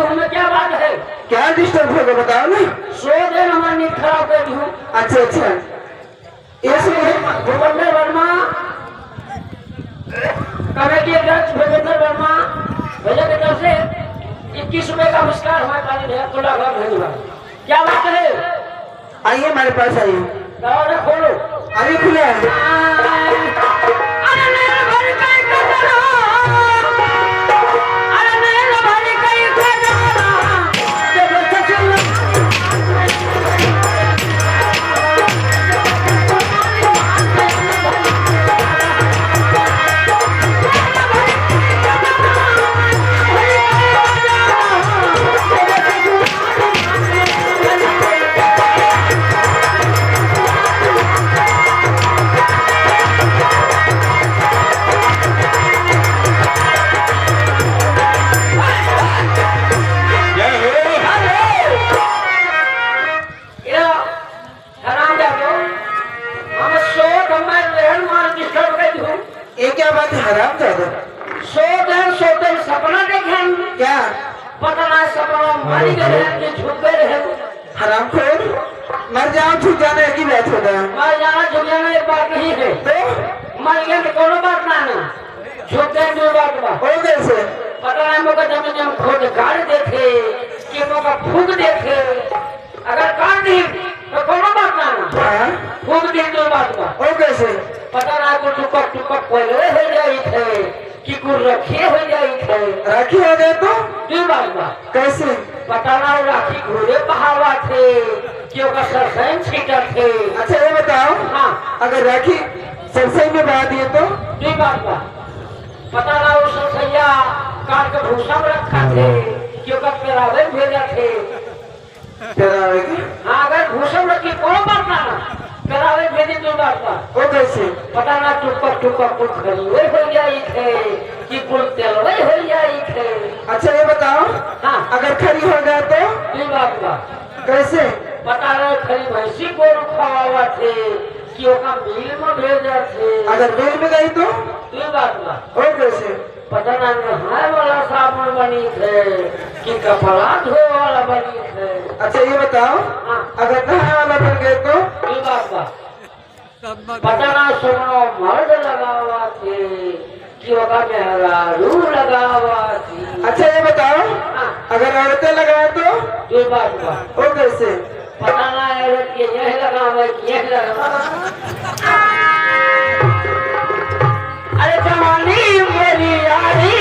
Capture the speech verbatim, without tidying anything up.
हमें क्या बात है? क्या डिस्टर्ब होगा, बताओ ना। सो दिन हमारी नींद खराब कर दी हूँ। अच्छा, अच्छा। ये सुनिए। भूपेंद्र वर्मा, कमेटी अध्यक्ष भूपेंद्र वर्मा भैया की तरफ से इक्कीस रुपए का पुरस्कार हमारे पास है, खुला घर धन्यवाद। क्या बात है? आइए, हमारे पास आइए। दरवाजा खोलो। अभी खुला है। अरे नैन भर के कजरा, अरे नैन भर के कजरा, जब सजन जय हो। या, हराम जादो, हम सोत हमारे रहन मान disturb कर दूँ। ये क्या बात है, हराम जादो? सोत है, सोत है, सपना देखे हम। क्या? पता ना सपना मर गए हैं कि झुक गए हैं। हरामखोर, मर जाओ, झुक जाना एक ही बात होता है। मर जाना, झुक जाना एक बात नहीं है। तो? मर गए तो कोनो बात ना ना। झुक गए दो बात बा। हो कैसे? पता ना हमको जब जब खोद गाड़ देते, कि मौका फूक देते। अगर काट दी, तो कोनो बात ना ना। हाँ। फूक दी दो बात बा। हो कैसे? पता ना को टुकड़ टुकड़ पहले हो जाई थे। कि कुल रखे हो जाई थे। राखी हो गए तो? दू बात बा। कैसे? पता ना वो राखी घोड़े बहावा थे, कि ओकर सरसैन छीटल थे। अच्छा, ये बताओ, हाँ। अगर राखी सरसई में बहा दिए तो? दू बात बा। पता ना वो सरसैया काट के भूसा में रखा थे, कि ओकर पेरावे भेजा थे। पेरावे के? हाँ, अगर भूसा में रखी कोनो बात ना ना, पेरावे भेजी दू बात बा। वो कैसे? पता ना टुकड़ टुकड़ कुछ खरीदे हो जाई थे, कि कुल तेलवे हो जाई थे। अच्छा, ये बताओ, हाँ। अगर खरी हो जाए तो? दू बात बा। कैसे? पता ना खरी भैंसी गोरू खवावा थे, कि ओका मिल में भेजा थे। अगर मिल में गई तो? दू बात बा। वो कैसे? पता ना नहाए वाला साबुन बनी थे कि कपड़ा धोए वाला बनी थे। अच्छा, ये बताओ, हाँ। अगर नहाए वाला बन गए तो? ये बात बा। पता ना सुनो मर्द लगावा थे कि ओका मेहरारू लगावा थे। अच्छा, ये बताओ, हाँ। अगर औरतें लगाए तो? ये बात बा। वो कैसे? पता ना औरत के यह लगावे कि यह लगावे। अरे जवानी मेरी यारी